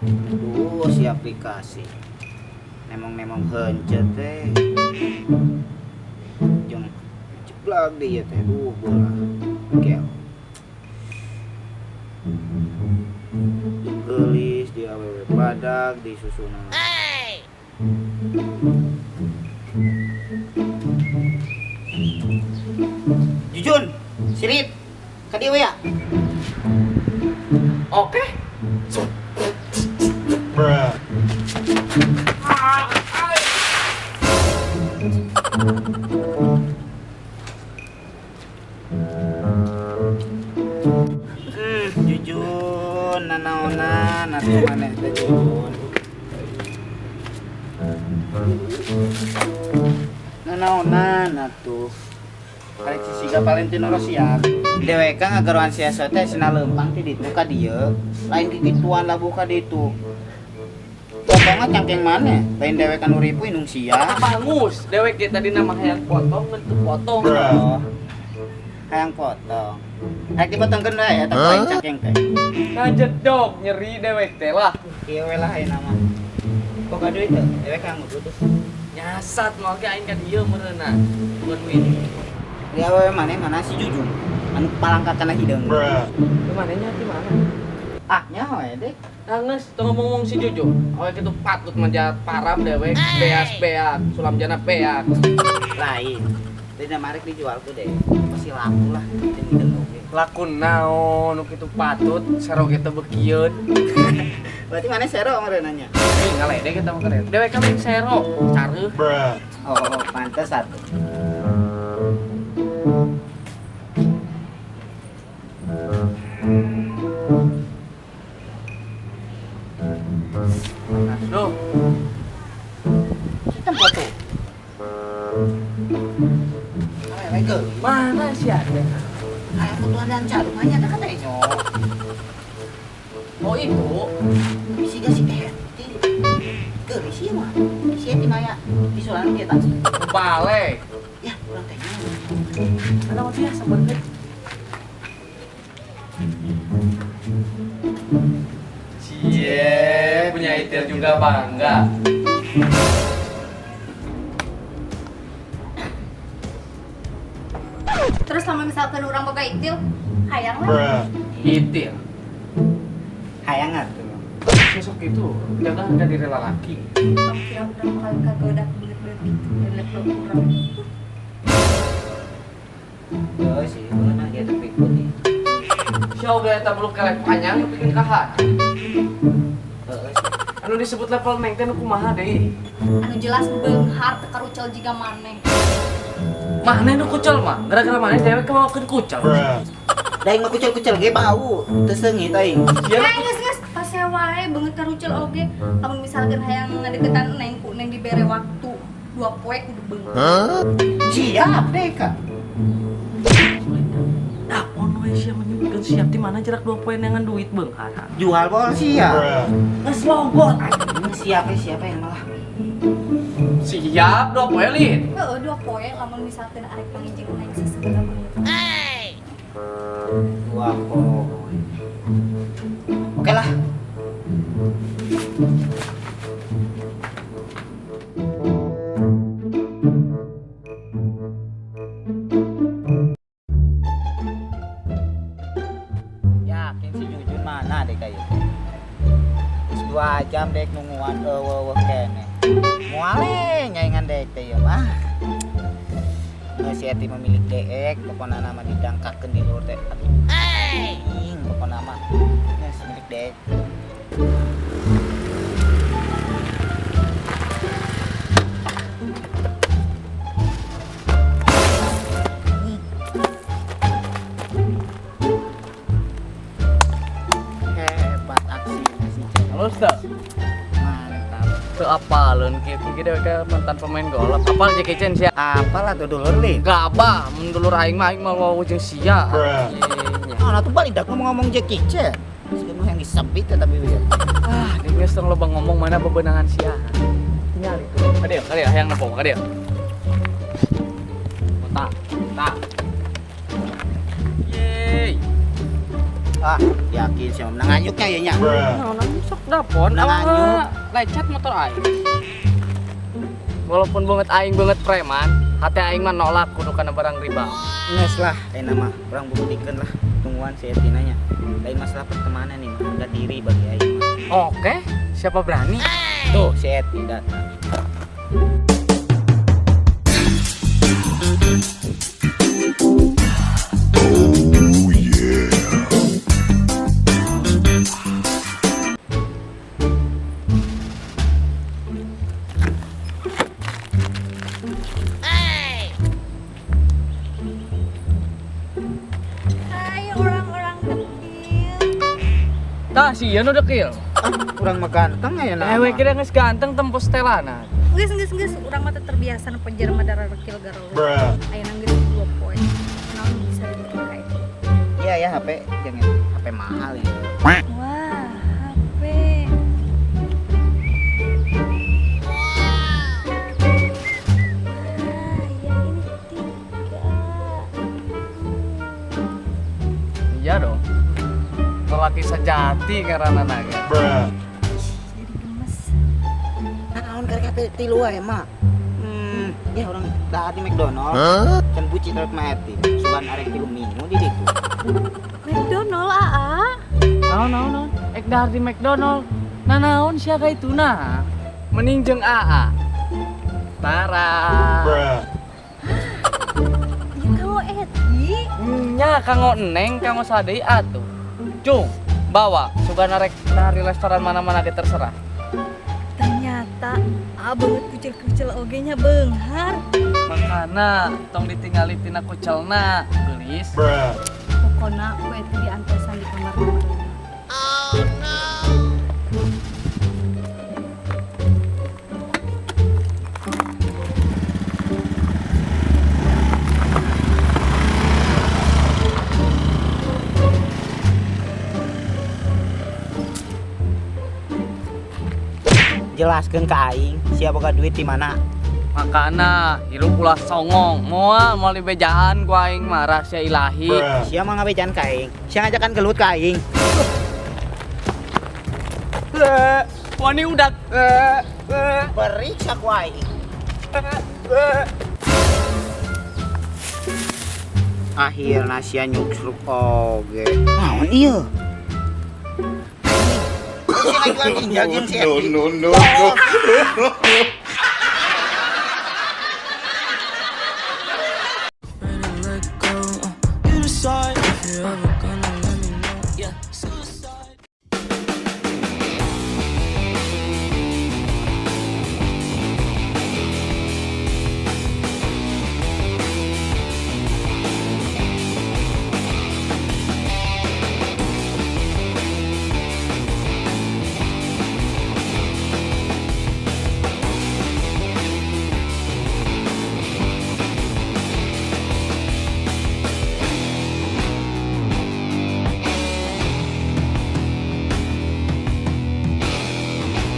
Duh, si aplikasi. Nemong-nemong heuncet teh. Jeung jeblak deui ieu teh. Duh, bola. Gel. Jeung geulis di awewe badag di susunan. Jujun, sirit, ka dieu ya. Oke. Bruh. Jujun, nanaonan atuh maneh teh Jujun. Nanaonan atuh. Karek sisiga Valentino Rossi. Dewek ngagaroan sia teh sina leumpang ti ditu ka dieu. Lain kikituan labuh ka ditu. Potongna cangkeng maneh, lain dewek anu ripu indung sia. Bangus, dewek ge tadi nama hayang potong, ngan teu potong. Oh. Hayang potong. Hayang dipotongkeun we eta lain cangkeng teh. Ngajedog nyeri dewek teh lah. Ieu we lah ayeuna mah. Boga duit teu? Dewek hayang duit. Nyasat moal ge aing ka dieu meureunna. Bukan duit. Di awewe maneh mana si Jujun? Anu palangka kana hideung. Bruh. Di manehnya di mana? Ah, nyaho we deh. Nah, geus teu ngomong-ngomong si Jujun. Awewe kitu patut manjat param dewek, beas-beak, sulam jana beak. Lain. Dina marek dijual tuh deh. Pasti laku lah. Jeung hideung oge. Laku naon nu kitu patut sero ge teu bekieun. Berarti maneh sero meureunanya? Ih, ngaledek eta mah keren. Dewek kan lain sero, careuh. Bruh. Oh, pantes atuh. Duh, Kita foto. Awewe geulis. Mana sih ada? Aya fotoan dan carumanya teh katanya. Oh itu. Tapi siga si Eti. Geulis ieu mah. Si Eti mah ya visualan kieu tah. Balik. Ya, urang teh. Mana mah biasa bener. Cie, punya itil juga bangga. Terus sama misalkan orang boga itil, hayang lah. Bruh. Itil. Hayang atuh. Sosok itu jaga harga diri lalaki. Tong kira urang bakal kagoda bener-bener gitu dari level urang. Heeh sih, bener mah dia teh pikun nih. Sia oge eta beluk kelek panjang nu bikin kaha. Heeh sih. Anu disebut level neng teh nu kumaha deui? Anu jelas beunghar teu karucel jiga maneh. Maneh nu kucel mah, gara-gara maneh dewek kebawakeun kucel. Bruh. Da aing mah kucel-kucel ge bau, teu seungit aing. Sia Eh, geus geus pase wae beungeut karucel oge. Lamun misalkan hayang ngadeukeutan neng ku neng dibere waktu 2 poe kudu beunghar. Siap deh, Kak. Dapon we sia menyebutkeun siap di mana jarak 2 poe neangan duit beunghar. Jual bol siap. Bruh. Geus logot anjing. Siap siapa yang malah. Siap 2 poe lin. Heeh, 2 poe lamun misalkan arek panggih neng sasegera beungeut. 2 poe. Oke lah. Yakin si Jujun mana deh kayak Terus 2 jam dek nungguan eueuh kene. Muale nyaingan dek teh ieu mah. Nu si Eti memilih deek, pokona nama didangkakeun di luhur teh. Aduh. Anjing, pokona mah. Geus milik deek. Hebat aksi si cewek. Halus teu? Mantap. Teu apaleun kitu ge dewek mantan pemain golf. Apal Jackie Chan sia? Apal atuh dulur lin. Gabah, mun dulur aing mah aing mah wawuh jeung sia. Bruh. Nah, atuh balik dah ngomong-ngomong Jackie Chan. Siga mah yang disebut teh tapi we. Ah, dia geus tong loba ngomong mana bebenangan sia. Tinggal itu. Ka dieu, ka dieu hayang nempo ka dieu. Tak, tak. Yeay. Ah, yakin sih menang anyuknya ya nya. Naon sok dapon Menang anyuk. Lecet motor aing. Walaupun banget aing banget preman, hati aing mah nolak kudu kana barang riba. Nges lah, ayeuna mah urang buktikeun lah tungguan si Eti nanya. Lain masalah pertemanan nih, harga diri bagi aing mah. Oke, siapa berani? Tuh si Eti datang. Oh yeah. Hai orang-orang dekil. Tah sieun udah dekil. Urang mah ganteng aya nama. Ewe kira geus ganteng tempos telana. Geus geus geus urang mah teu terbiasa nu penjara mah darah rekil garelo. Ayeuna geus 2 poe. Naon bisa dibikin ka itu? Iya ya HP jangan HP mahal ya. Wah, HP. Wah, yang ini 3. Iya dong. Lelaki sejati karena naga. Jadi gemes. Naon karek HP tilu wae mah. Ya orang dah di McDonald. Can buci terus mah Eti. Sugan arek 3 minggu di ditu. McDonald aa. Naon naon naon. Ek dahar di McDonald. Nah naon sia ka itu nah. Mending jeung AA. Tara. Ya kamu Eti. Nya kanggo neng kanggo sadei atuh. Cung, bawa sugan arek dahar di restoran mana-mana ge terserah. Ternyata banget kucil-kucil oge nya beunghar. Makana tong ditinggali tina kucelna, geulis. Pokona ku Eti diantosan di kamar nomor 5. Oh no. Jelaskeun ka aing, sia boga duit di mana? Makana hirup ulah songong, moal moal dibejaan ku aing mah rahasia ilahi. Sia mah ngabejaan ka aing, sia ngajakan gelut ka aing. Wani udah. Periksa ku aing. Akhirna sia nyuksruk oge. Naon ieu? No, no, no, no.